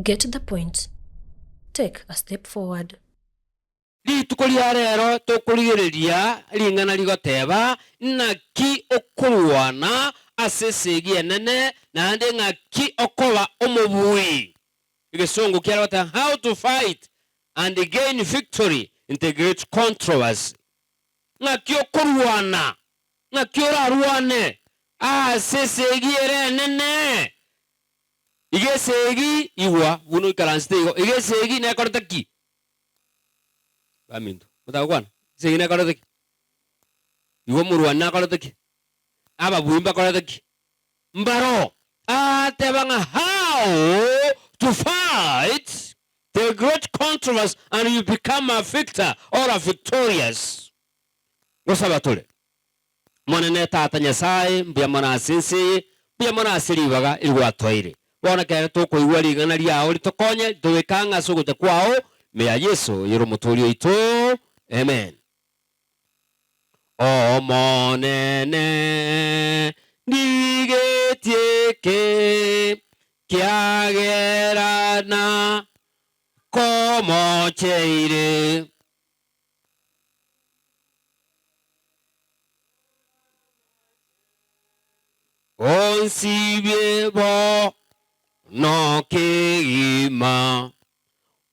Get the point. Take a step forward. Rituko ria rero tokorigereria ring'ana rigoteba, Naki okorwana ase esegi enene, naende ng'aki okoba omobui. Egesongo kiare goteba, How to fight and gain victory in the great controversy. Ng'aki okorwana, ng'aki orarwane ase esegi ere enene. Iga esegi, igwa buna oikaransete igo, iga esegi nekorete ki? Baminto, motagokwana, esegi nekorete ki? Igo omorwani nakorete ki? Ababui mbakorete ki? Mbaro aateba ng'a how to fight the great controversy and you become a victor or a victorious. Ngosaba tore. Omonene Tata Nyasae, mbuya mono ase ense eye, mbuya mono ase ribaga eri gwatoeire. Bono ekero tokoigwa ring'ana riao ritokonye, ritobeke ang'e ase ogocha kwao, ime ya Yeso oyore Omotoori oito. Amen. Omonene, ndigetie eke, kiagera nakomocheire. Onsibie bono kegima,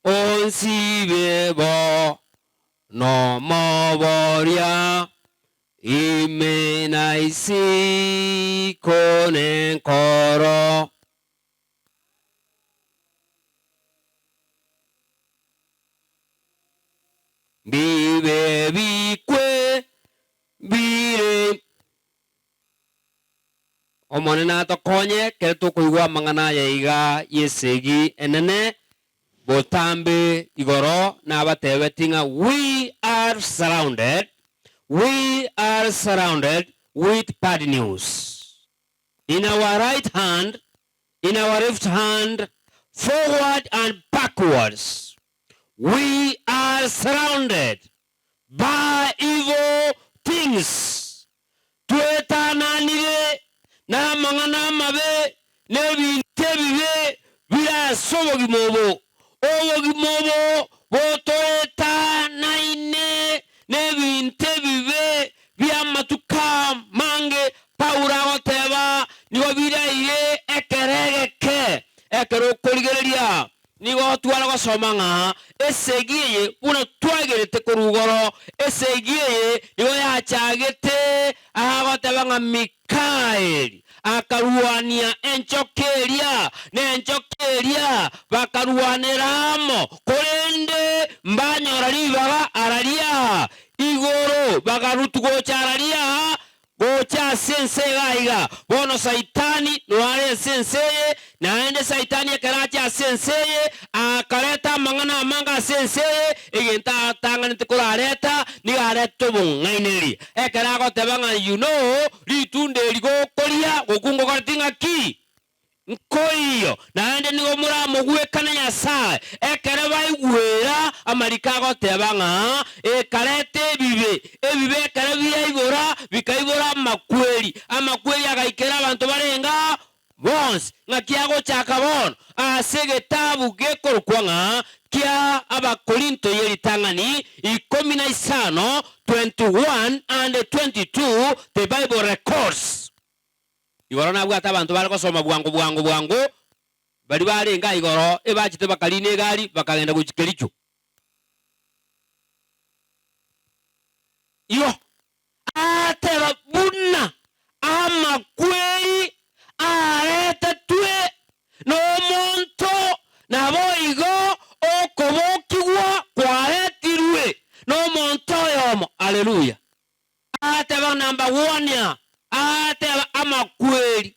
onsibie bono moboria, ime na isiko nenkoro. Mbibe bikwe bire. Omonene atokonye ekero tokoigwa amang'ana aya iga y'esegi enene botambe igoro nabatebetie ng'a we are surrounded, we are surrounded with bad news. In our right hand, in our left hand, forward and backwards. We are surrounded by evil things. Twetananire namang'ana amabe na ebinto ebibe bire ase obogima obo. Obogima obo botoetanaine nebinto ebibe bi'amatuko amange. Paulo agoteba, Nigo biraire ekero egeke. Ekero okorigereria Nigo tware gosoma ng'a esegi eye buna twagerete korwa igoro, esegi eye nigo yachagete agoteba ng'a Mikaeli akarwania enchoka eria, na enchoka eria bakarwanera amo, korende mbanyora ribaga araria igoro, bakarutwa gocha araria Gocha ase ense iga iga. Bono Saitani noare ase ense eye, naende Saitani ekero acha ase ense eye, akareta amang'ana amange ase ense eye, egento atang'anete korareta, nigo arete obong'ainereria. Ekero agoteba ng'a you know, ritunda eri gokoria, gokwo ngokoreti ng'aki? Nkoiyo, naende nigo moramogwekane Nyasae. Ekero baigwera amariko agoteba ng'a ekareta ebibe, ebibe ekero biaibora, bikaibora amakweri, amakweri agaikera abanto barenge aa bonsi. Ng'aki agochaka bono? Ase egetabu gekorokwa ng'a kia Abakorinto ye ritang'ani 15, 21 and 22, the Bible records. Igoro nabwate abanto bare gosoma bwango bwango bwango, baria barenge aa igoro ebachete bakariina egari bakagenda gochia Kericho. Igo agateba buna amakweri aretetwe nomonto, naboigo okobokigwa kwaretirwe nomonto oyomo. Haleluya! Agateba number one aa, agateba amakweri.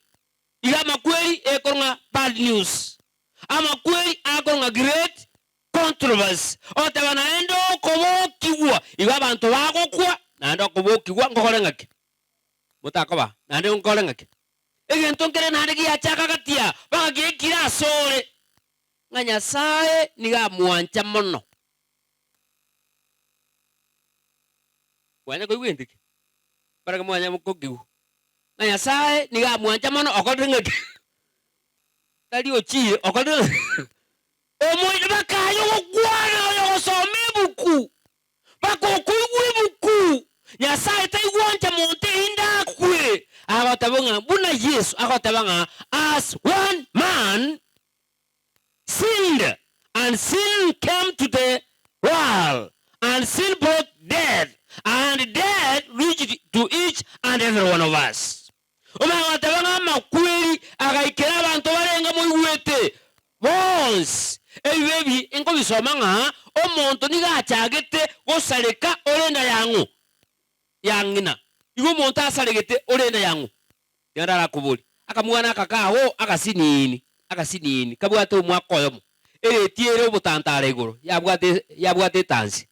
Iga amakweri ekorwa ng'a bad news. Amakweri akorwa ng'a great controversy. Oteba naende okobokigwa, igo abanto bagokwa, naende okobokigwa nkokore ng'aki? Motakoba, naende nkore ng'aki? Egento nkere naende giachaka gati aa, mpaka giaikire asore, ng'a Nyasaye nigo amwancha mono. Mwanya koigwa gento eke? Barabwo mwanya kogigwa, ng'a Nyasaye nigo amwancha mono okorire ng'aki? Tari ochiire, okorire ng'aki? Omoino bakaaya ogokwana oyogosoma ebuku, bakokoigwa ebuku, Nyasae taigwancha monto erinde akwe. Agoteba ng'a buna Yeso agoteba ng'a as one man sinned and sin came to the world and sin brought death and death reached to each and every one of us. Omanye goteba ng'a amakweri agaikera abanto barenge moigwete bonsi. Ebibe ebi nkobisoma ng'a omonto nigo achagete gosareka ore enda ya ng'o? Ya ng'ina. Igo omonto asaregete ore enda ya ng'o? Tiga ndarakoborie. Akamwana aka kago agasinini, agasinini, kabwate omwaka oyomo, ereti ere obotantare igoro, yabwate yabwate etansi.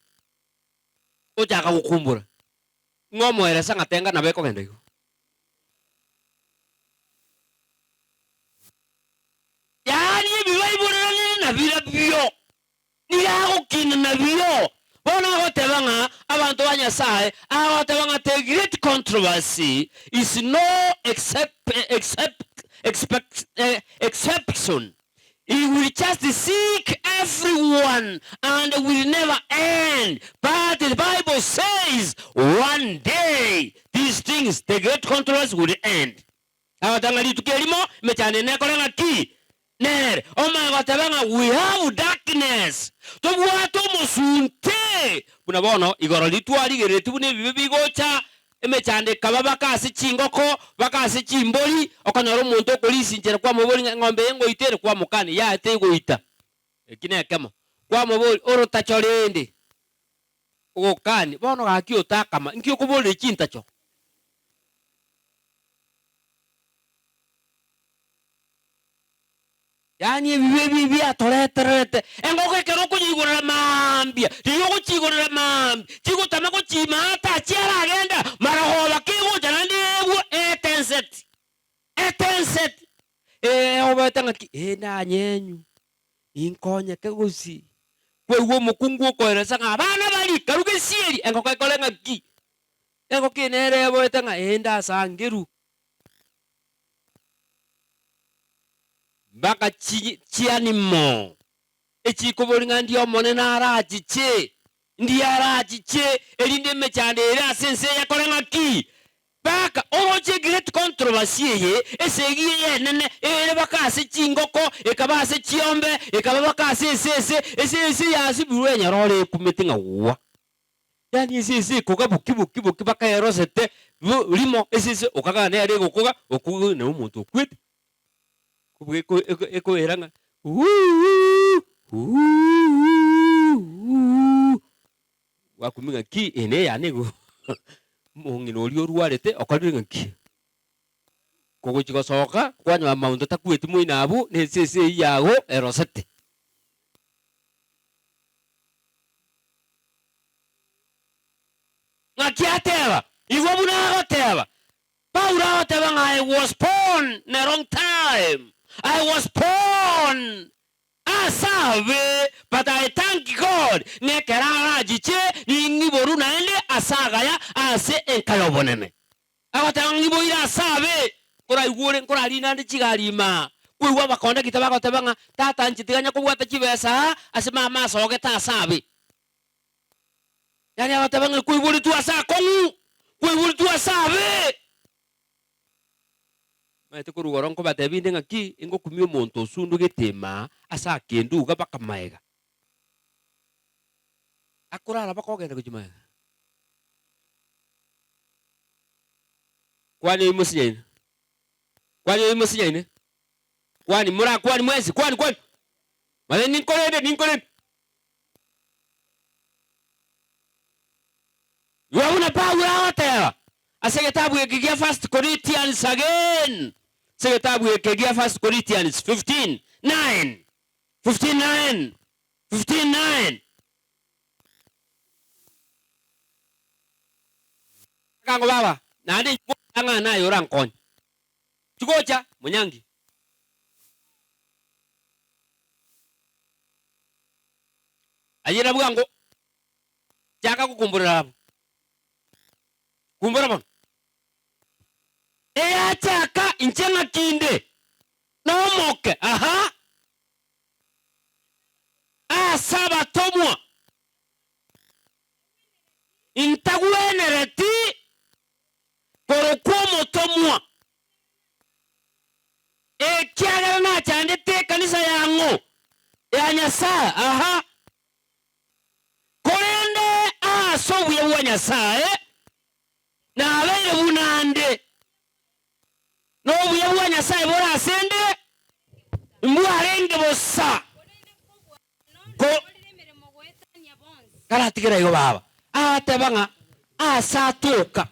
Ochaka gokumbura, ng'a omoeresa ng'a tenga nabo ekogenda igo. Yaani ebi baiboreranire nabirabio, nigo agokina nabio. Bono agoteba ng'a abanto ba Nyasae, agoteba ng'a the great controversy is no except, except, expect, exception. He will just seek everyone and will never end but the bible says one day these things the great controversy will end. Agoteba ng'a rituko erimo emechando eye nekore ng'a ki? Nere. Omanye goteba ng'a we have darkness, tobwate omosunte buna bono igoro ritwarigereretie buna ebibe bigocha Emechando ekaba baka ase chingoko, baka ase chimbori, okonyora omonto okorisia inchera kwamoboria ng'a eng'ombe eye ngoita ere, kwamokania, yaya tegoita. Eki nekemo. Kwamoboria, orotacho rende? Ogokania, bono gaki otakama, inki okoboreria chintacho? Yaani ebibe ebi biatoretererete engoko ekero okonyeigorera mambia, riria ogochiigorera mambia, chigotama gochiima ata chiaragenda marogoba kegocha naende egwe etenseti, etenseti. Ee obete ng'aki ee nanyenyu, ninkonyeke gose. Kwaigwa omokungu okoeresa ng'a abana baria, karu gesieri, engoko ekore ng'aki? Engoko eye nere eboete ng'a ee ndasangerwe. Mpaka chianimo echikoboria ng'a ndi Omonene arachiche, ndi arachiche, erinde emechando ere ase ense eye ekore ng'aki? Mpaka oroche great controversy eye, esegi eye enene ere baka ase chingoko, ekaba ase chiombe, ekaba baka ase esese, esese yasibirwe enyora ore ekumete ng'a gwa. Yaani esese ekoga boki boki boki baka erosete rimo esese okagana nere egokoga, okoga na omonto okwete. Kobua eko eko ekoera ng'a wuuh wuuh wuuh gwakumia ng'a ki eye na eyane igo omong'ina oria orwarete okorire ng'a ki? Kogochia gosoka kwanyora maunto takweti moino abwo na esese eywo yago erosete. Ng'aki ateba? Igwa buna agoteba. Paulo agoteba ng'a I was born in a wrong time, I was born ase abe, but I thank God ng'a ekero arachiche ning'iborwe naende ase agaya ase enka y'obonene. Agoteba ng'a ng'iboire ase abe, nkoraigwe ore nkorarina ande chigari imaa, kwaigwa abakondakita bagoteba ng'a tata inche tiga nyakobwata chibesa aa ase mama asogete ase abe. Yaani agoteba ng'a kwaiboretwe ase akong'u, kwaiboretwe ase abe. Omanyete korwa igoro nkobatebia inde ng'aki, ingokumia omonto osundugete imaa ase akendu iga mpaka maega. Akorara mpaka ogenda gochia maega. Kwani oyio mosinyaine? Kwani oyio mosinyaine? Kwani morakwani mwensi? Kwani kwani? Manya ninkorende ninkorende. Igwa buna Paulo agoteba ase egetabu eke gia First Corinthians again, ase egetabu eke gia First Corinthians 15:9, 15:9, 15:9. Akango baba, naende inche ngocha ng'a naye orankonye. Tigocha, monyangi. Aye na bwango, chaka gokumborera abwo. Kumbora bono. Eyachaka inche ng'aki inde nomoke, aha. Ase abatomwa, Intagwenereti korokwa omotomwa, ekiagera nachandete ekanisa ya ng'o? Ya Nyasae. Aha. Korende ase obuya bwa Nyasae nabeire buna nde, na obuya bwa Nyasae bore ase nde mbwarenge bosa. Ko karatigera igo baba, agateba ng'a aase atoka,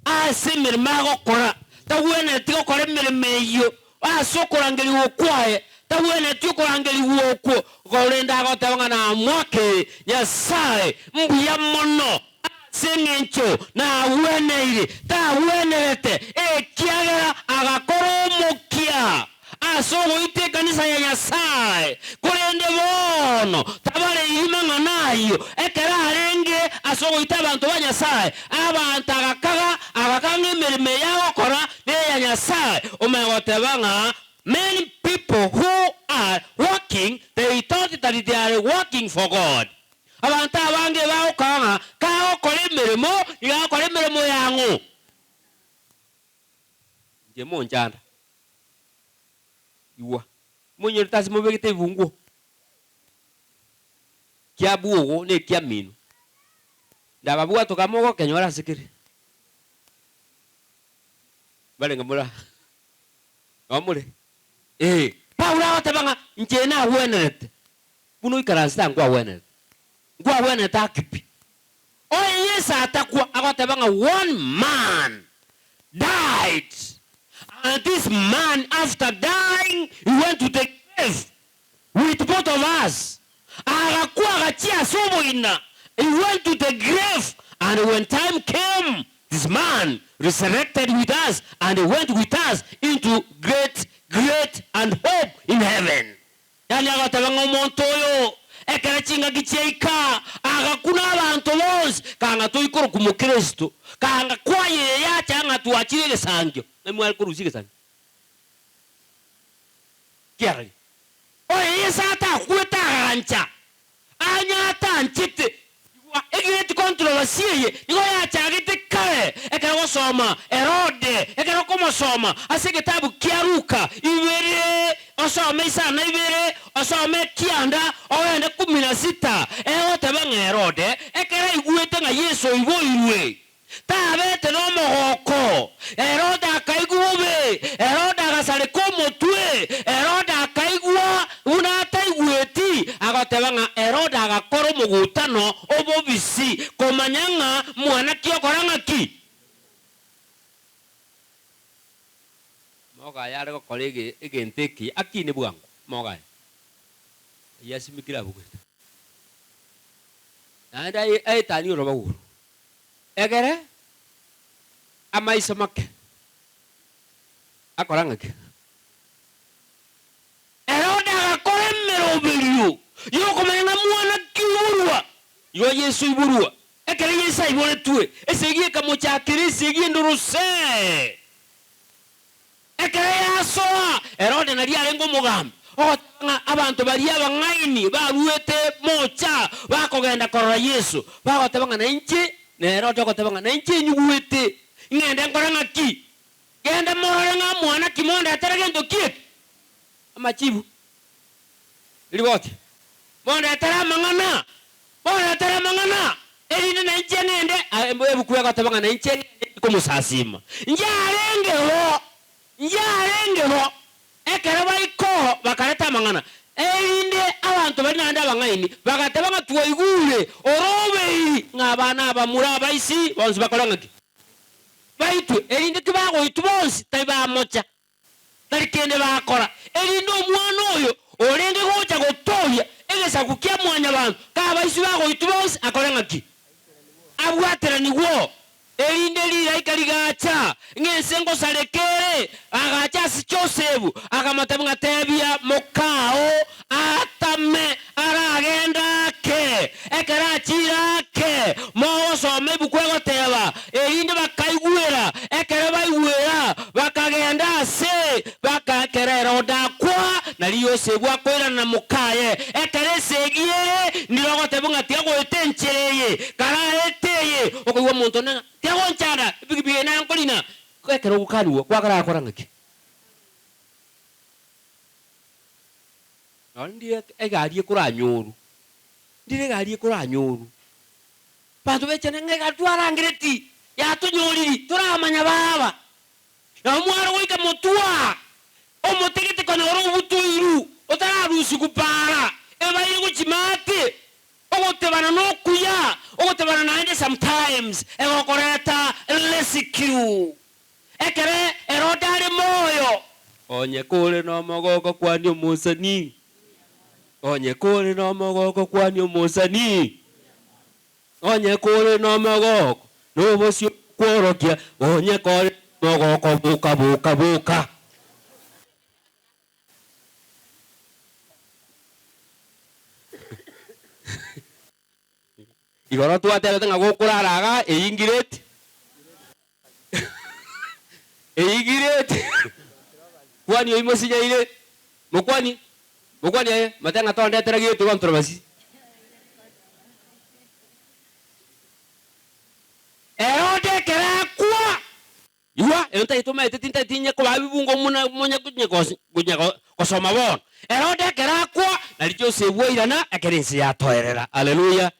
ase emeremo agokora, tagwenereti gokora emeremo eyio ase okorangerigwa kwaye, tagwenereti okorangerigwa okwo, korende agoteba ng'a namoake Nyasae mbuya mono ase engencho nagweneire, tagwenerete, ekiagera agakora omokia ase ogoita ekanisa ya Nyasae, korende bono tabareiri mang'ana ayio ekero arenge ase ogoita abanto ba Nyasae, abanto agakaga, agakaga ng'a emeremo eye agokora neya Nyasae, omanye goteba ng'a many people who are working they thought that they are working for God. Abanto abange bagokaga ng'a kagokora emeremo nigo agokora emeremo yang'o? Inche monchanda. Igwa, monyorete ase mobegete ebibunguo kia bwogo na ekiamino, ndababwate kama ogokenyora ase kere. Barenge more aa? Nao more? Ee. Paulo agoteba ng'a inche nagwenerete, buna oikaransete aa nkwagwenerete, nkwagwenerete ake pi. Oye Yeso atakwa, agoteba ng'a one man died and this man after dying he went to the grave with both of us, agakwa agachia ase oboina, he went to the grave and when time came this man resurrected with us and went with us into great great and hope in heaven. Yaani agoteba ng'a omonto oyo, ekero chingaki chiaika, agakuna abanto bonsi, kang'a toikorokwa Mokristo, kanga kwayeye yacha ng'a twachire egesangio. Ng'ai mware korusia egesangio? Kiarari. Oyo Yeso atakwete agancha, anya atanchete. Igwa, egreat controversy eye nigo yachagete kare ekero gosoma Herode, ekero okomosoma ase egetabu kia Luka ibere, osome isano na ibere, osome kianda, ogende kumi na sita, egoteba ng'a Herode ekero aigwete ng'a Yeso oiboirwe, Tabete nomogoko. Herode akaigwa bobe, Herode agasareka omotwe, Herode akaigwa buna ataigweti, agoteba ng'a Herode agakora omogutano obobisi, komanya ng'a mwana ki okora ng'aki. Mogaye are gokora egento ekiya, akine bwango, mogaye ayio asimekire abwo goeta, naende aetanie orobago oro. Egere amaiso make akora ng'aki? Herode agakora emeroberio y'okomanya ng'a mwana ki oiborwa. Igo Yeso oiborwa. Ekero Yeso aiboretwe, esegi ekamochakera esegi endorose. Ekero yasoa, Herode nario arenge omogambi, ogoteba ng'a abanto baria abang'aini baruete moocha bakogenda korora Yeso, bagoteba ng'a nainche, na Herode ogoteba ng'a nainche nyigwete, ng'ende nkore ng'aki? Genda morore ng'a mwana ki mondetere gento ki eke? Amachibu. Riboti, Mondetere amang'ana, mondetere amang'ana, erinde nainche ng'ende. Ebuku egoteba ng'a nainche ng'ende komosasiima. Njarengeo, njarengeo, ekero baika oo bakareta amang'ana, erinde abanto baria naende abang'aini bagateba ng'a twaigure orobeiri ng'a abana abamura abaisi bonsi bakore ng'aki? Baitwe, erinde tibagoitwa bonsi tari bamocha. Tari kende bakora, erinde omwana oyo orenge gocha gotooria egesaku kia Mwanyabaanto kabaiswe bagoitwa bonsi akore ng'aki? Abwateranigwe oo, erinde rilaika rigacha, ng'a ense ngosareka ere, agacha ase Josefu, akamotebia ng'a tebia mokao atame aragende ake. Ekero achiire ake, mogosoma ebuku egoteba, Erinde bakaigwera, ekero baigwera, bakagenda ase, baka ekero Herode akwa. Nario Yosefu akoirana na mokaye. Ekero esegi ere, ndire ogotebwa ng'a tiga goeta enchera eye, karaete eye, okoigwa omonto onde ng'a tiga gonchanda, epikipiki eye naye nkorina. Ekero ogokanigwa kwagarakora ng'aki? Nonye ndire egari ekoranyorwa, ndire egari ekoranyorwa, abanto bechane ng'a egari twarangereti, yatonyoriri, toramanya baba. Nabo mware goika motwa omotegete konyora obotoiru otararusigwa para, ebaire gochia maate, ogotebana nokuya, ogotebana naende sometimes egokoreta rescue. Ekero Herode are moyo. Onye kore nomogoko kwania omosani, onye kore nomogoko kwania omosani, onye kore nomogoko nobosio kworokia, onye kore nomogoko boka boka boka. Igoro twatebete ng'a gokorara iga eyingireti eyingireti kwani oyio mosinyaire mokwani mokwani aye mate ng'a tondetera gento controversy. Herode ekero akwa. Igwa, ero ntagete omanyete tintageti inye kobaa bibungo muna monye konye konya gosoma bono. Herode ekero akwa, nario Josefu airana ekero ense yatoerera. Haleluya!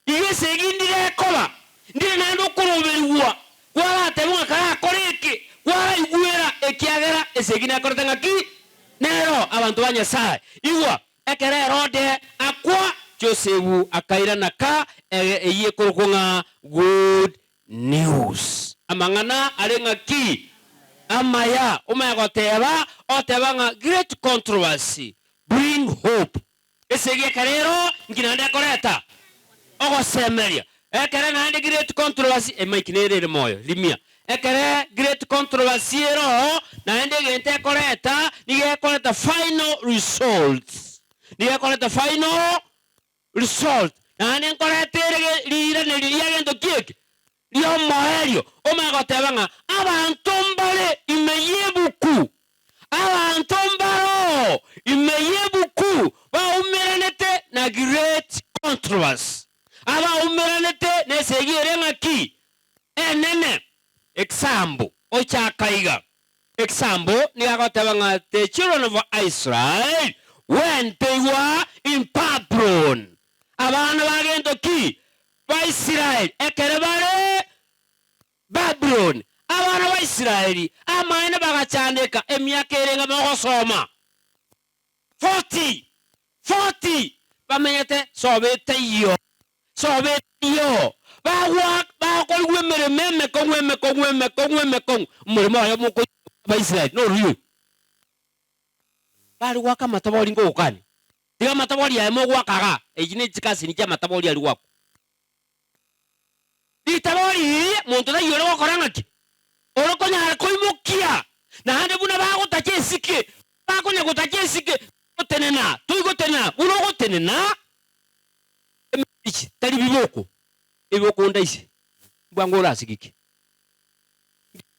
Igo esegi ndire ekoba, ndire naende okoroberigwa kwaratebwe ng'a karakore eke, kwaraigwera, ekiagera esegi nekorete ng'aki? Nero abanto ba Nyasae. Igwa, ekero Herode akwa, Josefu akairana ka eyio ekorokwa ng'a Good News. Amang'ana are ng'aki? Amaya. Omanye goteba, oteba ng'a great controversy bring hope. Esegi ekero ero nki naende ekoreta? Ogosemeria. Ekere naende great controversy, emic nere ere moyo, rimia. Ekere great controversy ero, naende egento ekoreta, nigo ekoreta final results. Nigo ekoreta final Result, naende nkoreta ere riiraneri ria gento ki eke? Ri'omoerio. Omanye goteba ng'a abanto mbare ime y'ebuku, abanto mbaroo ime y'ebuku baumeranete na great controversy, abaumeranete nesegi ere ng'aki? Enene. Example, ochaka iga. Example, nigo agoteba ng'a the children of Israel when they were in Babylon, abana ba gento ki? Ba Israel ekere bare Babylon. Abana ba Israeli amaene bagachandeka emiaka ere ng'a mogosoma 40, 40, bamenyete sobo etaiyo. Sobo eyio, bagwa bakorigwa emeremo emekong'u, emekong'u, emekong'u, emekong'u, omoremo oye mokoigwa Abaisraeli norori oyo. Bare goaka amatabori nkogokania, tiga amatabori aya mogoaka igaa, echi ne chikasini chi'amatabori aria goakwa. Ritabori riria monto taiyo ore gokora ng'aki? Ore konyara koimokia, naende buna bagotacha esike, bakonya gotacha esike, gotenena, toigotenena buna ogotenena. Emechi tari biboko, ebiboko ndaise, mbwango orasigike.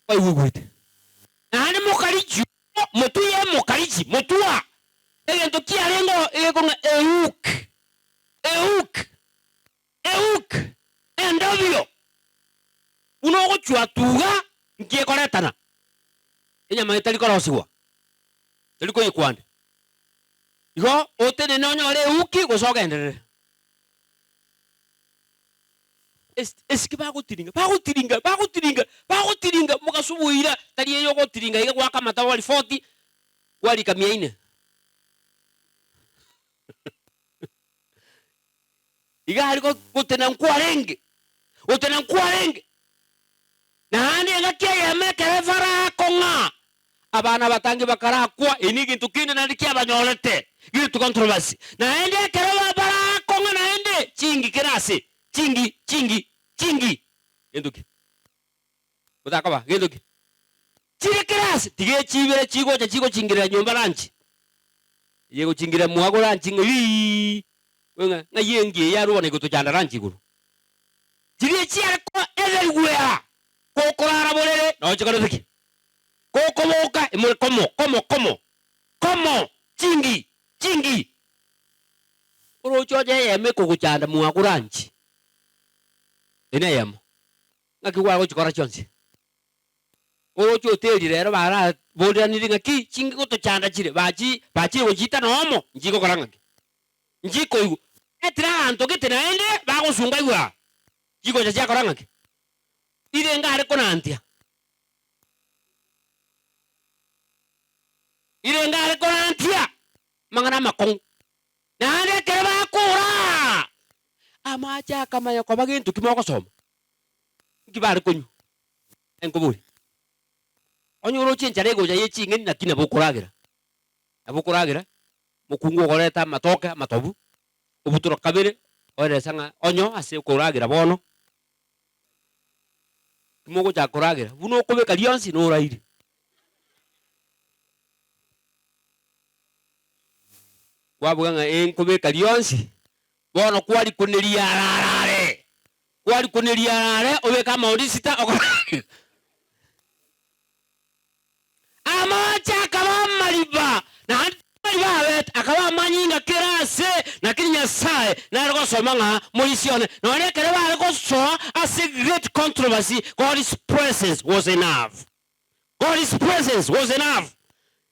Kwaigwete. Naende mokarichi, motuye mokarichi, motua. Egento kiarenge oo egekong'a ehook, ehook, ehook, endobio. Buna ogochwa tuga, nki ekoretana? Enyama etari korosigwa, teri koyekwa ande. Igo otenene onyore euki gose ogenderere. Esike bagotiringa, bagotiringa, bagotiringa, bagotiringa, mogaso boira, tari eye ogotiringa iga goaka amatawari 40, gwarika mia ine. Iga aria gotenena nkwarenge, gotenena nkwarenge. Naende engaki eyemo ekero Farao akong'a, abana abatangi bakarakwa, eri negento kende naende kiabanyorete, great controversy. Naende ekero Farao akong'a naende, chingi kera ase, chingi, chingi, chingi, gento ki? Otakoba, gento ki? Chire kera ase, tiga echibere chigocha chigochingirera nyomba ranchi, eye egochingirera mwago ranchi ng'a rii, ng'a ng'ai engi eye arwo bono egotochanda ranchi igoro. Chiria chiare koba everywhere, gokorara borere nao chikorete ki? Gokoboka emore komo, komo, komo, komo. Chingi! Chingi! Oroche onye eyemo ekogochanda mwagoranchi. Eye neyemo. Ng'aki gwagochikora chionsi? Oroche oteri rero baraboreranire ng'aki chingi gotochanda chire, bachi bachire gochiita nomo, nchigokora ng'aki? Nchikoigwa. Etire aganto gete naende bagosunga igwe aa, chigocha chiakora ng'aki? Irenge are konantia. Irenge are korantia amang'ana amakong'u. Naende ekero bakora aa, amache akamanya koba gento ki mogosoma? Nki bare konywa? Enkoboria. Onye oroche enchara egocha ye ching'eni naki nabo okoragera? Nabo okoragera, mokungu ogoreta amatoke amatobu, obutora kabere, oeresa ng'a onyo ase okoragera bono, timogochaka koragera, buna okobeka rionsi noraire. Kwabuga ng'a ee nkobeka rionsi, bono kwarikuneria ararare, kwarikuneria arare obeke amaondi sita okoragera. Amache akaba amariba, naende amariba abete akaba amanyinga kera ase, lakini Nyasae nare gosoma ng'a moisia one. Nonya ekero bare gosoa ase great controversy, God's presence was enough. God's presence was enough.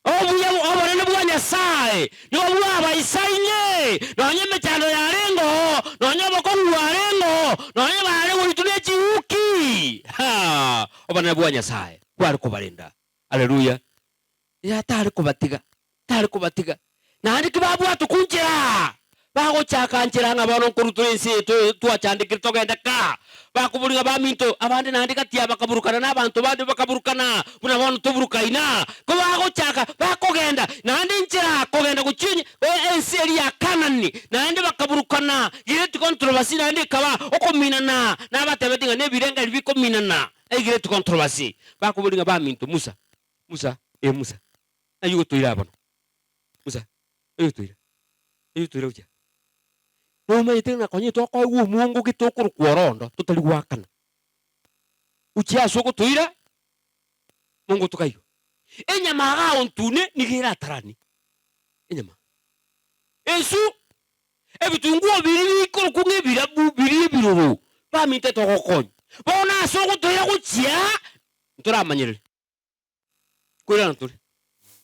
Obuya obonene bwa Nyasae nigo bwabaisaine, nonya emechando yarenge oo, nonya obokong'u bwarenge oo, nonya bare goitwa ne chiuki. Ha! Obonene bwa Nyasae bware kobarenda. Haleluya! Ere tare kobatiga, tare kobatiga. Naende ki babwatwa kunchera, bagochaka nchera ng'a bono nkorutwa ense eye to- twachandekire togende ka. Bakoboria ng'a baminto, abande naende gati aba bakaburukana na abanto bande bakaburukana, buna bono toburukaina. Ko bagochaka, bakogenda, naende nchera kogenda gochia onye ense eria ya Kanani, naende bakaburukana, great controversy naende ekaba okominana, nabatebetie ng'a nebirengererio bikominana. Great controversy, bakoboria ng'a baminto Musa, Musa, ee Musa, ng'ai ogotoira bono? Musa, ng'ai ogotoira? Ng'ai ogotoira gochia? Nomanyete ng'a konya tokoegwa omongo gete okorokwa orondo totari goakana. Gochia ase ogotoira, mongo tokaigwa. Enyama iga ontune nigo eratarani, enyama. Ensu, ebitunguo biria bikorokwa ng'a ebirabu biria ebiroro, baminto togokonya. Bono ase ogotoira gochia, ntoramanyerere. Nkoirana tore.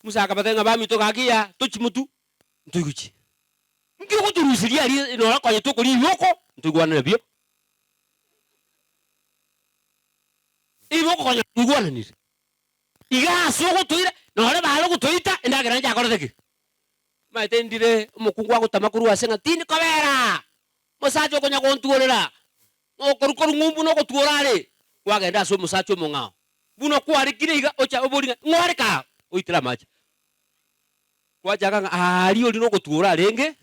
Musa akabatebia ng'a baminto gaki yaa, tochi motwe, ntoigochie. Nki ogotoruseria aria nora konya tokoria ebioko, ntoigwanane buya. Ebioko konya twaigwananire. Iga ase ogotoira, nore bare gotoita, endagera nchakorete ki? Omanyete ndire omokungu agotama korwa ase ng'a tindi kobera, omosacha okonya gontuorera, okorwa korwa ng'umbu na ogotuora are, kwagenda ase omosacha omong'ao. Buna okwarekire iga, ocha oborie ng'a ng'o are kaa? Oitere amache. Kwachaka ng'a aaria oria nogotuora arenge.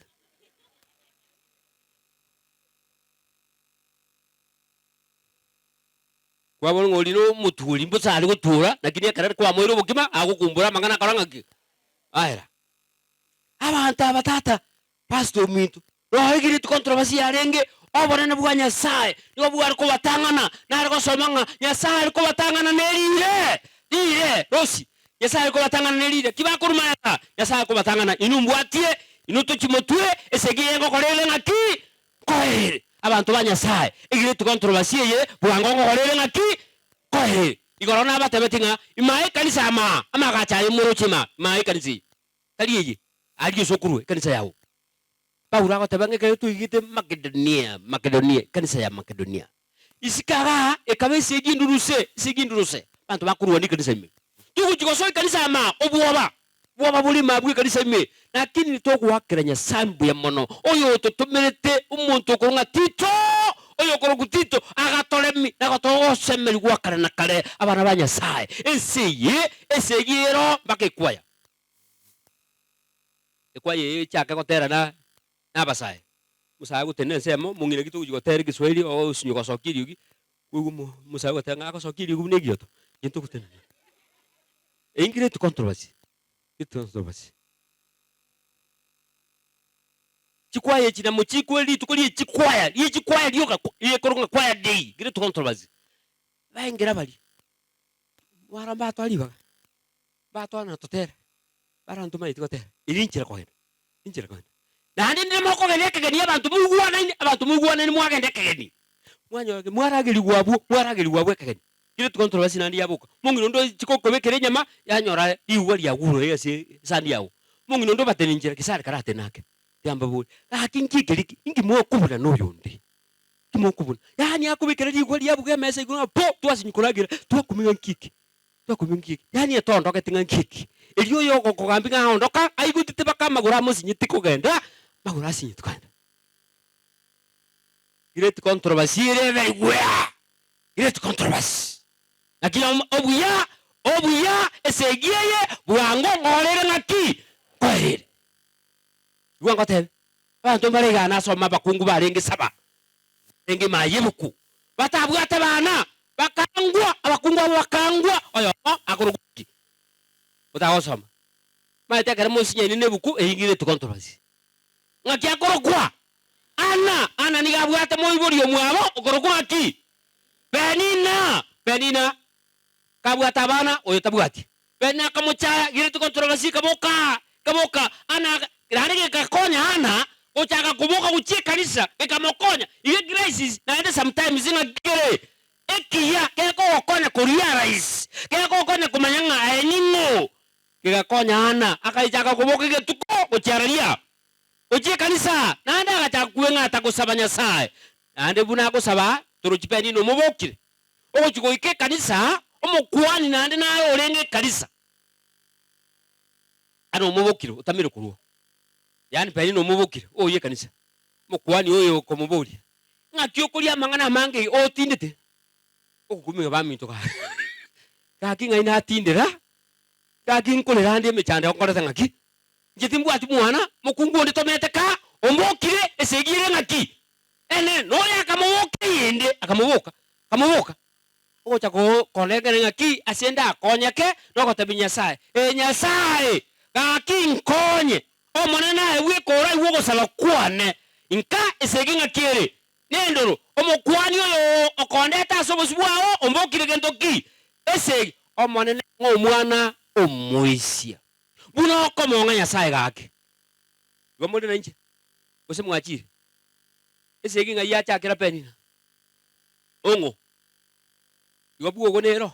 Kwabora ng'a oria nomotuori mbosa are gotuora, lakini ekero kwamoeire obokima, agokumbura amang'ana akora ng'aki? Aera. Abanto aba tata, pastor ominto, noigireti controversy yarenge, obonene bwa Nyasaye nigo bware kobatang'ana, nare gosoma ng'a Nyasaye are kobatang'ana ne riire, riire, rosi, Nyasaye are kobatang'ana ne riire, ki bakorwa mayaka, Nyasaye akobatang'ana, inwe mbwatie, inwe tochie motwe, esegi eye ngokora ere ng'aki? Nkoere. Abanto ba Nyasaye, egireti controversy eye bwango ngokora ere ng'aki? Nkoere. Igoro nabatebetie ng'a imaa ekanisa amaa, amagacho aye moroche imaa, imaa ekanisa eye. Tari eye, aria ase okorua ekanisa yao. Paulo agoteba ng'a ekero twaigete Makedonia, Makedonia, ekanisa ya Makedonia, isiko igaa ekaba esegi enduruse, esegi enduruse, abanto bakorwania ekanisa ime. Togochia gosoa ekanisa ama, obwoba, obwoba bore ime abwo ekanisa ime, lakini togoakera Nyasae mbuya mono, oyototomerete omonto okorwa ng'a Tito, oyokorokwa Tito, agatoremia na gotogosemeria gwa kare na kare abana ba Nyasae, ense eye, esegi ero mpaka ekwaya. Ekwaya eye echake gotera na nabasae, omosae agotenena ensemo, omong'ina gete ogochia gotera egeswahili ogosunywa gosokia eriogi, koigwa omo omosae ogoteba ng'a agosokia eriogi buna egioto, gento ogotenena. Eyio great controversy, great controversy. Chikwaya echi namo chikwe rituko rie chikwaya, rie chikwaya rioka riekorwa ng'a choir day, great controversy. Baengera baria, barabwo mbatware ribaga, mbatware na totera. Baranto manyeti goteba, Eri inchera kogenda, inchera kogenda. Naende ndire mokogenda ekegeni abanto moigwanaine, abanto moigwanaine mwagenda ekegeni. Mwanyora ki? Mwaragerigwa abwo, mwaragerigwa abwo ekegeni. Kera rituko ntorobasi naende yaboka. Mong'ina onde ochi gokobekera enyama, yanyora rigwa riagure iga ase esani yago. Mong'ina onde obatene inchera, gesare karatene ake. Tiga mbabori, gaki inki ekeri ki? Inki mokobuna na oyonde? Inki mokobuna? Yaani akobekera rigwa riabuga emesa igoro ng'a po, twasinywa koragera, twakumia ng'a nki eke? Twakumia nki eke? Yaani etondogeti ng'a nki eke? Erio oyo ogokogambia ng'a aondoka, aigotete mpaka amagoro amosinyeti kogenda, amagoro asinyeti kogenda. Great controversy ere everywhere, great controversy. Naki obuya, obuya, esegi eye, bwango nkorere ng'aki? Nkoerere. Igwa ngotebe, abanto mbare igaa nasome abakungu barenge saba, barenge ime aye ebuku, batabwate bana, bakangwa, abakungu abwo bakangwa, oyomo akorokwa ki? Otagosoma. Omanyete ekero mosinyaine na ebuku, eyio great controversy. Ng'aki akorokwa? Ana. Ana nigo abwate moibori omwabo okorokwa ng'aki? Penina. Penina kabwate abana, oyo tabwati. Penina akamochaya, great controversy ekaboka, ekaboka. Ana aka, naende gekakonya Ana gochaka koboka gochia ekanisa, gekamokonya. Iga ecrisis naende sometimes ng'aki kere ekiya gekogokonya korealize, gekogokonya komanya ng'a aye ning'o. Kegakonya Ana, akaichaka koboka egetuko gochia raria, gochia ekanisa, naende agachaka kweng'ata gosaba Nyasae. Naende buna agosaba, torochi Penina omobokire. Ogochia goika ekanisa, omokuani naende nare orenge ekanisa. Ana omobokire, otamire korwa. Yaani Penina omobokire, oyio ekanisa. Omokuani oyo okomoboria, Ng'aki okoria amang'ana amange iga otindete? Ogokumia baminto gaki, gaki ng'ai natindera? Gaki nkorera ande emechando nkorete ng'aki? Inche timbwati mwana, mokungu onde tomete kaa, ombokire esegi ere ng'aki? Ene noyo akamoboka eyende, akamoboka, akamoboka, ogocha ko korengera ng'aki ase ndakonyeke nogotebia Nyasae, Ee Nyasae, gaki nkonye, Omonene aye bweka oraigwe ogosaba kwane, inka esegi ng'aki ere? Nendoro, omokuani oyo okondete ase obosio bwao ombokire gento ki? Esegi, Omonene ng'a omwana omoisia, buna okomong'a Nyasae gaki. Igo more nainche, gose mwachire? Esegi ng'ai yachakera Penina? Ong'o? Igo bwogo nero?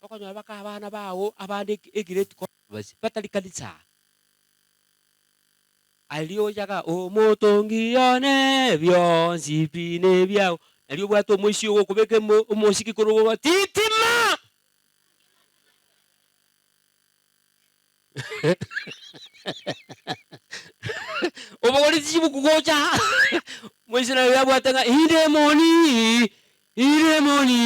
Okonyora baka abana bao abande egireti controversy batari kanisa. Aria ochaga omotongi one bionsi pi nebiao, nario obwate omoisia ogokobeka emo omosiki korwa ogoba titima! Obogoreti chibuku gocha aa, omoisia naye abwate ng'a indemoni, indemoni.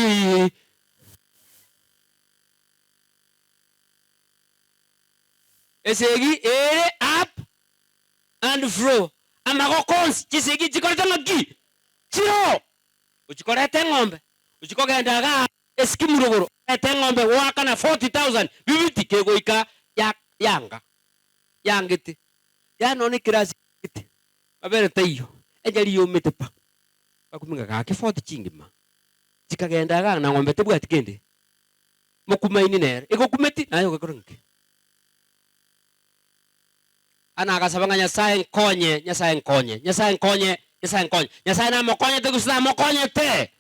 Esegi ere up and fro, amagoko onsi, chisegi chikorete ng'aki? Chiroo! Ochikoreta eng'ombe, ochikogenda igaa esikimu rogoro, orete eng'ombe goakana 40,000 bibiti kegoika ya yanga, yangete. Yaani nonya ekerasi gete, mabere taiyo, enyari yomete pa. Bakumia ng'a gaki 40 chingima, chikagenda igaa na ng'ombe tebwati kende. Mokumaini nere, egokumeti naye ogekora ng'aki? Ana agasaba ng'a Nyasae nkonye, Nyasae nkonye, Nyasae nkonye, Nyasae nkonye. Nyasae namokonyete gose tamokonyete?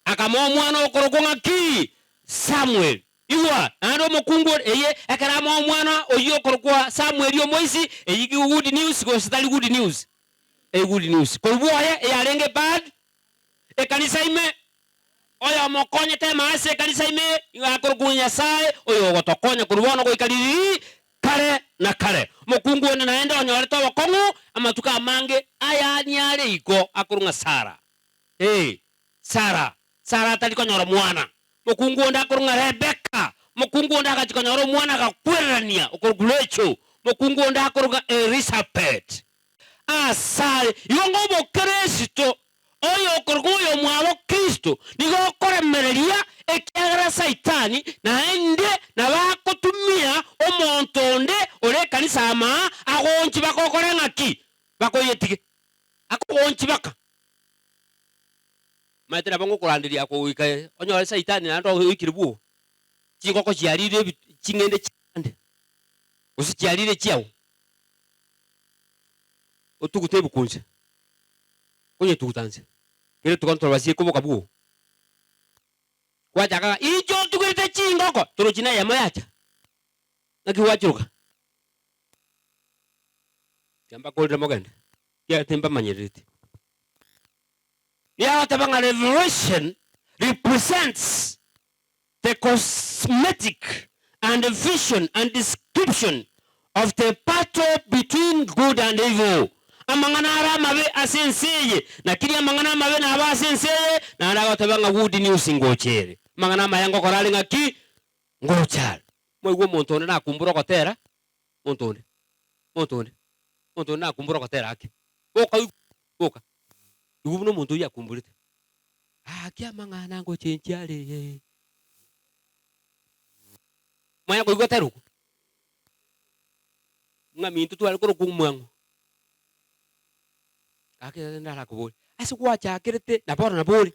Akamoa omwana okorokwa ng'aki? Samuel. Igwa, naende omokungu ore, eye, ekero amoa omwana oyio okorokwa Samueli omoisi, eyio good news gose tari good news? Eye good news. Korwa bwoye eyarenge bad, ekanisa ime, Oyomokonyete ime ase ekanisa ime nigo akorokwa Nyasae, oyogotokonya korwa bono goika ririri kare na kare. Omokungu onde naende onyorete obokong'u amatuko amange aya niare igo akorwa ng'a Sara. Ee, Sara. Sara atari konyora mwana. Omokungu onde akorwa ng'a Rebeka. Omokungu onde agachia konyora omwana agakwererania, okorokwa Rachel. Omokungu onde akorwa ng'a Elisabeti. Asare igo ng'a obokeresito oyokorokwa oyomwabo Kristo nigo okoremereria, ekiagera Saitani naende nabo agotumia omonto onde ore ekanisa amaa agonchi bakokore ng'aki? Bakoyetige. Akogonchi baka. Omanyete nabo ngokoranderia kogoika onyore Saitani naende oikire bwogo. Chingoko chiarire ebi ching'ende chiande. Gose chiarire chiao, otugute ebuku inse, konyetuguta inse, kera rituko ntorobasie koboka bwogo. Gwachaka ng'a inche otugete chingoko, torochi na eyemo yacha, naki gwachiroka? Tiga mbakorere mogende, ekiagera timbamanyerereti. Nigo agoteba ng'a revelation represents the cosmetic and vision and description of the battle between good and evil, amang'ana are amabe ase ense eye, lakini amang'ana amabe nabe ase ense eye, naende agoteba ng'a good news ngocha ere. Amang'ana amaya ngokora are ng'aki? Ngocha are. Mwaigwa omonto onde nakumbura ogotera, monto onde, monto onde, monto onde nakumbura ogotera ake, boka oigwe, boka, igwa buna omonto oyio akumburete. Gaki amang'ana ngochenchia are. Mwanya koigwa tari okwo? Ng'a minto tware korokwa omwang'u. Gaki rende narakoborie, ase gwachakerete na bono nabo ore,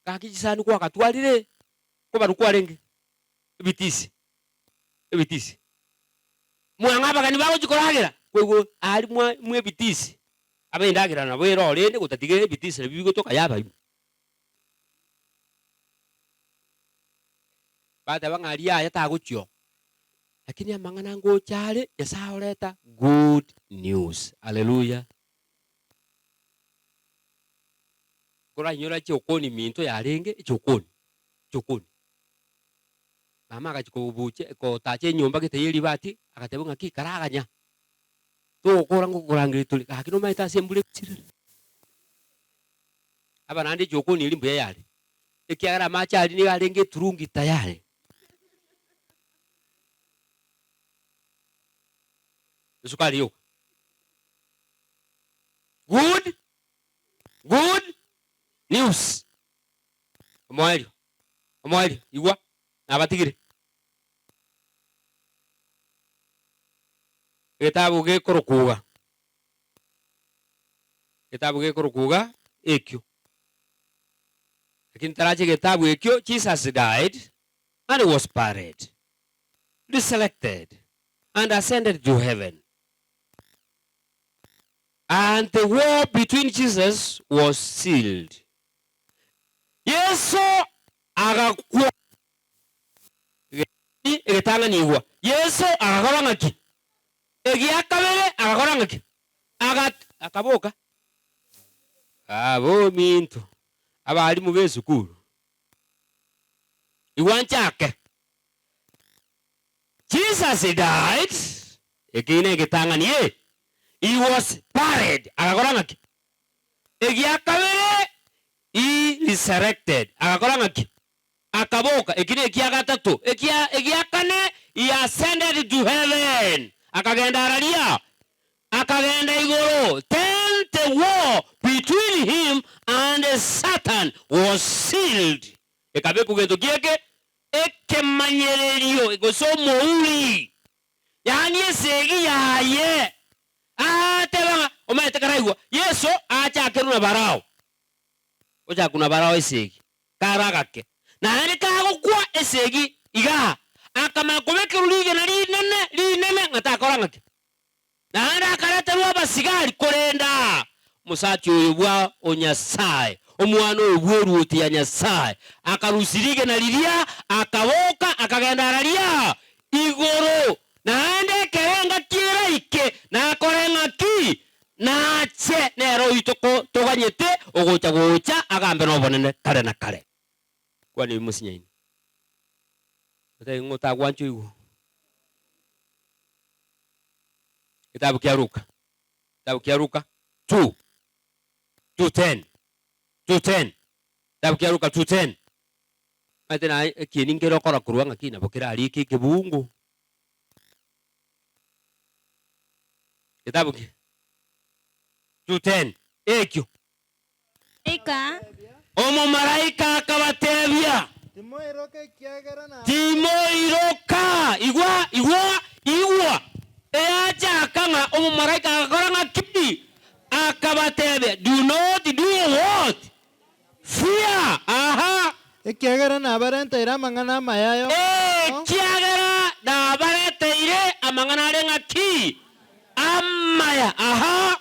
gaki chisani gwagatwarire, nkobarwa kwarenge? Ebitisi, ebitisi. Mwang'u abageni bagochia koragera, kwaigwa aria mwa mwa ebitisi. Abe endagera nabo ere orende gotatiga ebitisa nabio bigotoka yaba ime. Bateba ng'a aria yaya tagochia oo, lakini amang'ana ngocha are, Nyasaye oreta good news, haleluya. Nkorainyora chokoni minto yarenge echokoni, chokoni. Mama agachia kobucha kotacha enyomba gete ya eribati, agateba ng'aki karaganya. Togokora ngokorangeria tore, gaki nomaete ase embura egosirera. Aba naende ejokoni eria mbuya yare, ekiagera amache aria nigo arenge eturungi tayari. Esukari yoka. Good, good news. Omoerio, omoerio, igwa, nabatigire. Egetabu gekorokuga, egetabu gekorokuga ekio. Lakini tarache egetabu ekio, Jesus died and was buried, resurrected and ascended to heaven. And the war between Jesus was sealed. Yeso agakwa. Egetang'ani igwa, Yeso agakora ng'aki? Egia kabere agakora ng'aki? Agat akaboka. Abominto, abalimu b'esukuru, igwa nchake. Jesus died, eke negetang'ani eh, he was buried, agakora ng'aki? Egia kabere, he resurrected, agakora ng'aki? Akaboka, eki nekia gatato, ekia egia kane, he ascended to heaven, akagenda araria, akagenda igoro, then the war between him and Satan was sealed, ekabekwa gento kieke ekemanyererio gose omouri, yaani esegi yaye, aateba ng'a omanyete karaigwa Yeso achakerwe na Barao, ochakwa na Barao esegi. Kare agake, naende kagokwa esegi igaa, akamanya kobekerwa rigena rinene rinene ng'a takora ng'aki. Naende akareterwa abasigari korenda omosacha oyo bwa o Nyasae, omwana oyo bw'eruoti ya Nyasae. Akarusia rigena riria, akaboka, akagenda araria igoro. Naende ekero engaki eraike, nakore ng'aki? Nache nere oito ko toganyete ogocha gocha agambe nobonene kare na kare. Kwana ebi mosinyaine. Otebe ng'a otagwancha oigwe. Getabu kia Luka, getabu kia Luka 2, 2:10, 2:10, getabu kia Luka 2:10. Omanyete naye ekieni nkere okora korwa ng'aki nabo kerarike ekebungo. Getabu ki? 2:10. Ekio. Malaika. Omomalaika akabatebia, Timoiroka ekiagera na. Timoiroka! Igwa, igwa, igwa! Eyachaka ng'a omomalaika agakora ng'a ki? Akabatebia, Do not do what? Fear! Aha! Ekiagera nabarenteire amang'ana amaya ay'omogoko. Ekiagera nabarenteire. Nabareteire amang'ana are ng'aki? Amaya. Aha.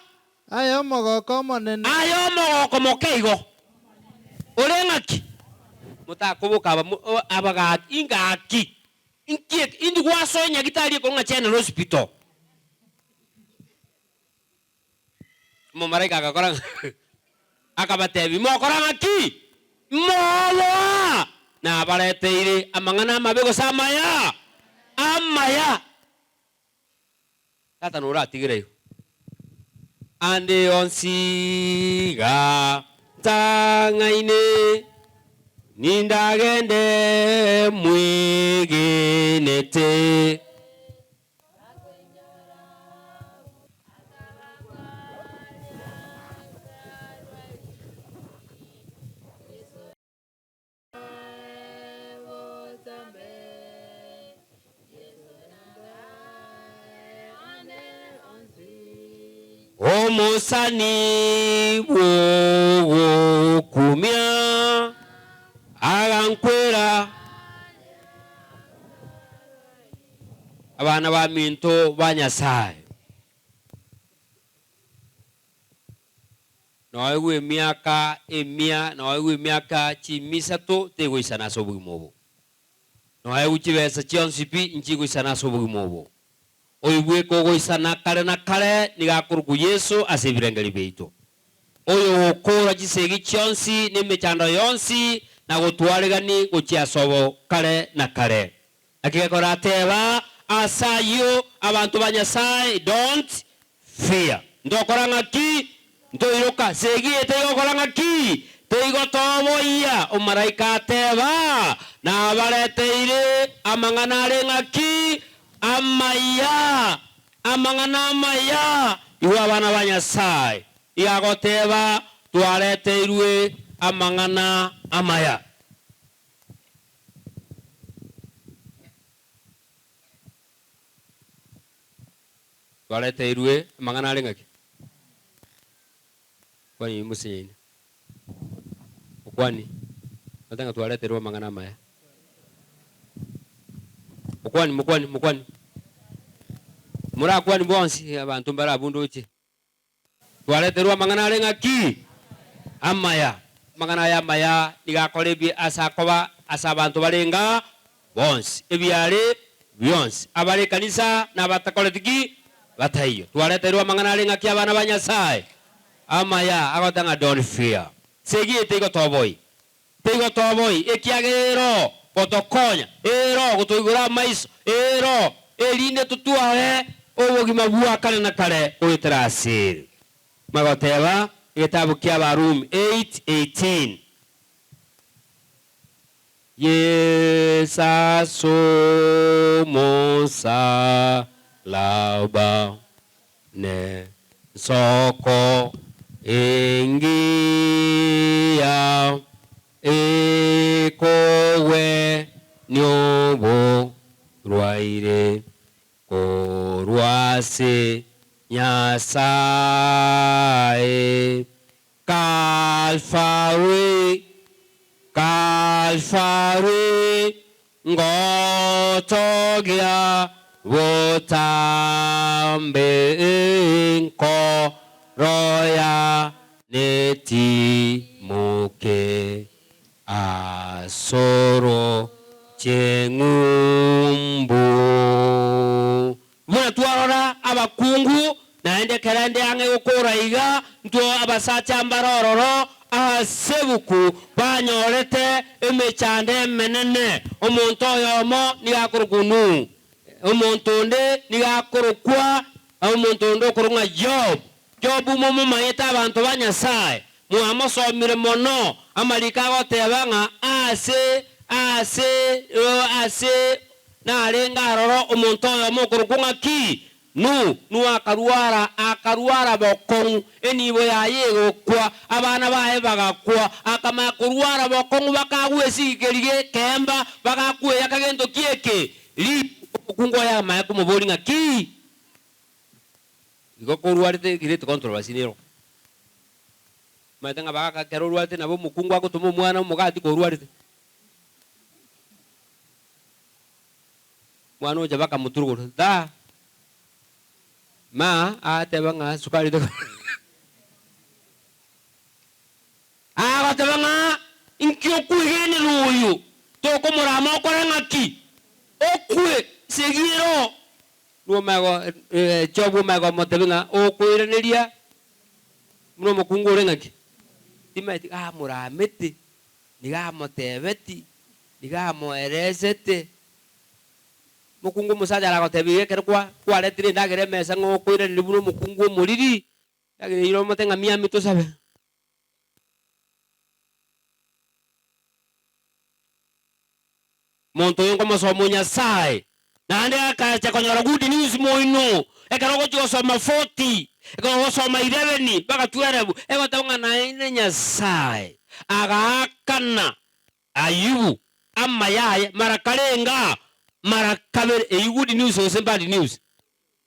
Aye omogoko omonene. Aye omogoko moke igo ore ng'aki? Motakoboka aba abagaki ingaki inki eke indi gwasoa nyagitari ekoro ng'a General Hospital. Omomalaika agakora ng'a akabatebia, Mokora ng'aki? Moboa! Nabareteire amang'ana amabe gose amaya? Amaya! Tata noratigere igo. Ande onsi iga ntang'aine, nindagende mwegenete. Omosani bw'ogokumia agankwera. Abana baminto ba Nyasae. Noegwe emiaka emia, noegwe emiaka chimia isato, tegoisana ase obogima obo. Noegwe chibesa chionsi pi, nchigoisana ase obogima obo. Oigweke ogoisana kare na kare nigo akorokwa Yeso ase ebirengererio biaito. Oyo ogokoora chisegi chionsi na emechando yonsi na gotwaregani gochia ase obo kare na kare. Naki gekora ateba ase ayio abanto ba Nyasae, Don't fear. Ntokora ng'aki? Ntoiroka. Segi eye teigokora ng'aki? Teigotoboyia. Omomalaika ateba, Nabareteire amang'ana are ng'aki? Amaya. Amang'ana amaya. Igwa abana ba Nyasae. Iga agoteba, Twareteirwe amang'ana amaya. Twareteirwe amang'ana are ng'aki? Kwani mosinyaine? Okwani, omanyete ng'a twareteirwe amang'ana amaya. Okwani, mokwani, mokwani. Morakwani bonsi abanto mbare abwo ndoche. Twareterwe amang'ana are ng'aki? Amaya. Amang'ana aya amaya nigo akora ebi ase akoba ase abanto barenge bonsi, ebiare bionsi, abare ekanisa na abatakoreti ki? Bataiyo. Twareterwe amang'ana are ng'aki abana ba Nyasae? Amaya, agoteba ng'a don't fear. Segi eye teigotoboyia. Teigotoboyia, ekiagera ero gotokonya, ero gotoigora amaiso, ero erinde totware obogima bwa kare na kare goetera asere. Magoteba egetabu kia Abarumi 8:18. Yeso as'omosalaba Nensoko engiya ekogwenia oborwaire korwa ase Nyasae. Kalvari, Kalvari, ngotogia botambe enkoro yane timoke as'oroche ng'umbu. Buna twarora abakungu, naende ekero ende ang'e gokora iga, ntwo abasacha mbare ororo ase ebuku banyorete emechando emenene. Omonto oyomo nigo akorokwa Nuhu, omonto onde nigo akorokwa omonto onde okorokwa ng'a Job. Job momomanyete abanto ba Nyasae, mwamosomire mono, amariko agoteba ng'a ase ase ase Narenge aroro omonto oyomo okorokwa ng'aki? Nuhu. Nuhu akarwara, akarwara bokong'u, enibo yaye egokwa, abana baye bagakwa. Akamanya korwara bokong'u, bakagwa esigikeri gekeemba, bagakweyaka gento ki eke? Ribu. Omokungu oye akamanya komoboria ng'aki? Igo korwarete great controversy nero. Omanyete ng'a bagaka ekero orwarete nabo omokungu agotoma omwana omogati korwarete. Omwana ocha bakamoturugura, tha, ma, agateba ng'a sukari teko. Agateba ng'a inki okwegenera oyo, tokomorama okore ng'aki? Okwe, segi ero. Nigo Job omanye komotebia ng'a okoiraneria buna omokungu ore ng'aki? Timanyeti amoramete, nigo amotebeti, nigo amoeresete. Omokungu omosacha aragotebia iga ekero kwa kwaretire endagera emesa ng'a okoiraneria buna omokungu omoriri, endagera eyio omote ng'a miami tosabe. Monto oyo nkomosoma o Nyasae, naende akacha konyora good news moino, ekero ogochia gosoma 40, ekero ogosoma 11 mpaka 12, egoteba ng'a naende Nyasae agaakana Ayubu amaya aye mara karenga? Mara kabere. Eyio good news gose bad news?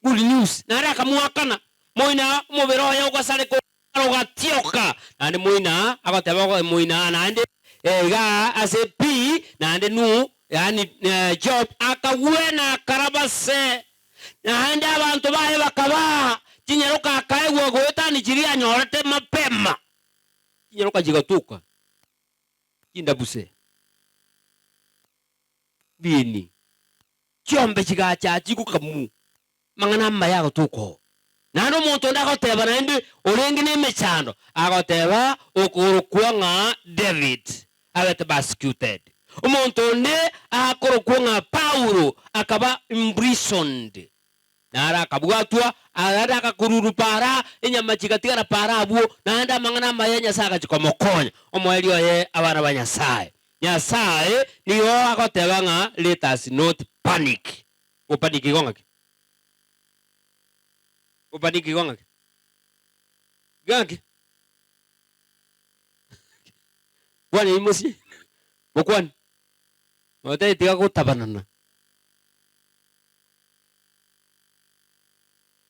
Good news. Naende akamoakana moino omobere oye ogasareka ogatioka. Naende moino agoteba moino naende igaa ase pi naende nu yaani Job akagwena akaraba se. Naende abanto baye bakaba chinyaroka akaegwa goetania chiria anyorete mapema. Chinyaroka chigatuka. Chindabuse, bieni, chiombe chigacha chigokamuu, amang'ana amaya agotoka oo. Naende omonto onde agoteba naende orenge nemechando, agoteba okorokwa ng'a David abete persecuted. Omonto onde akorokwa ng'a Paulo akaba imprisoned. Naro akabwatwa, naende agakururwa para, enyama chigatigara para abwo, naende amang'ana amaya ya Nyasae agachia komokonya. Omoerio oye abana ba Nyasae. Nyasae nigo agoteba ng'a let us not panic. Gopanic igo ng'aki? Gopanic igo ng'aki? Ng'aki? Kwana imosie, mokwane. Motebie tiga gotabanana.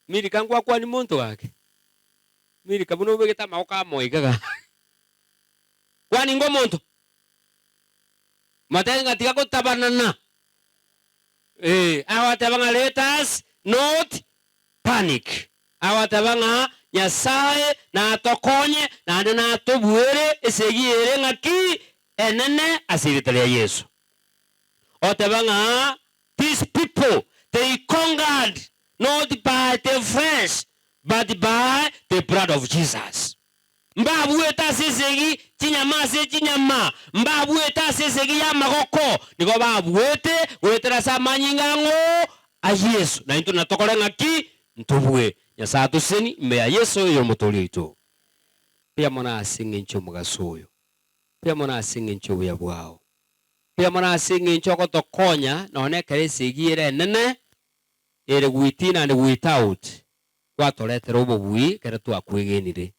Milika ngwakwania monto gaki, Milika buna obegete amagoko amo iga gaki, kwani ingo omonto? Motebie ng'a tiga gotabanana, eh, agoteba ng'a let us not panic, agoteba ng'a Nyasaye natokonye naende natobuere esegi ere ng'aki enene ase erieta ria Yeso. Oteba ng'a These people they conquered not by the flesh but by the blood of Jesus. Mbabuete ase esegi chinyama ase chinyama, mbabuete ase esegi y'amagoko, nigo babuete goetera ase amanyinga ang'o? A Yeso. Na intwe natokore ng'aki? Ntobue. Nyasae atoseseni ime ya Yeso oyo Omotoori oito. Mbuya mono ase eng'encho y'omogaso oyo. Mbuya mono ase eng'encho y'obuya bwao. Mbuya mono ase engencho ogotokonya nonya ekero esegi ere enene, ere within and without, gwatoretera obobui ekero twakwegenire.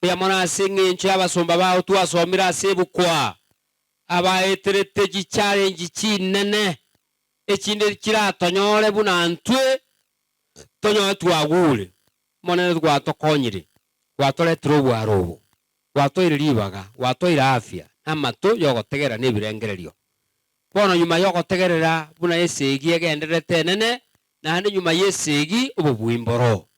Mbuya mono ase engencho y'abasomba bao twasomire ase ebukwa, abaeterete chichallenge chinene, echinde chiratonyore buna ntwe tonyore twagure. Omonene gwatokonyire, gwatoretire obwaro obo. Gwatoire ribaga, gwatoire afya, na amato y'ogotegerera na ebirengererio. Bono nyuma y'ogotegerera buna esegi egendererete enene, naende nyuma y'esegi obobui mboro.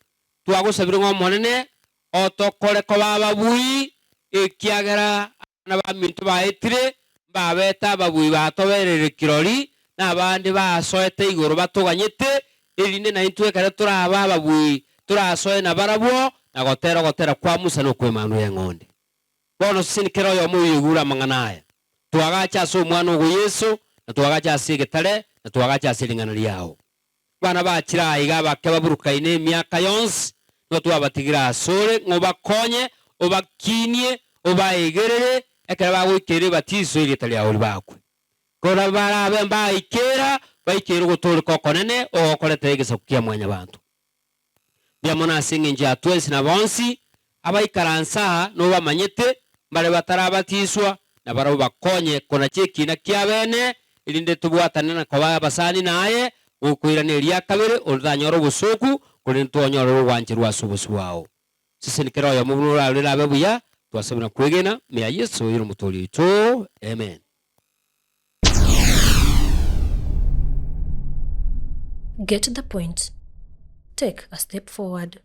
Twagosabire ng'a Omonene otokore koba ababui, ekiagera abana baminto baetire, mbabete ababui batobereire kirori, na abande basoete igoro batoganyete, erinde naintwe ekero torabe ababui torasoe nabarabwo na gotera ogotera kwa Musa na okw'Emanwa y'Eng'ondi. Bono seseni kera oyomo oyoigure amang'ana aya, twagache ase Omwana ogo Yeso, na twagache ase egetare, na twagache ase ring'ana riao. Abana bachire aiga abake baburukaine emiaka yonsi, nigo twabatigire asore ng'a obakonye, obakinie, obaegerere, ekero bagoikeire ebatiso y'erieta riao ribakwe. Korende barabe mbaikera, baikeire ogotooreka okonene ogokoretera egesaku kia Mwanyabaanto. Mbuya mono ase engencho ya twensi na bonsi abaikaranse aa nobamanyete, mbare batarabatiswa, na barabwo bakonye konacha ekiina ki'abeene, erinde tobwatane na koba abasani naye, gokoirana eria kabere, onde tanyore obosooku, korende twanyorere ogwancherwa ase obosio bwao. Seseni kera oyomo buna orarore abe buya, twasabire na kwegena, ime ya Yeso oyore Omotoori oito. Amen. Get the point. Take a step forward.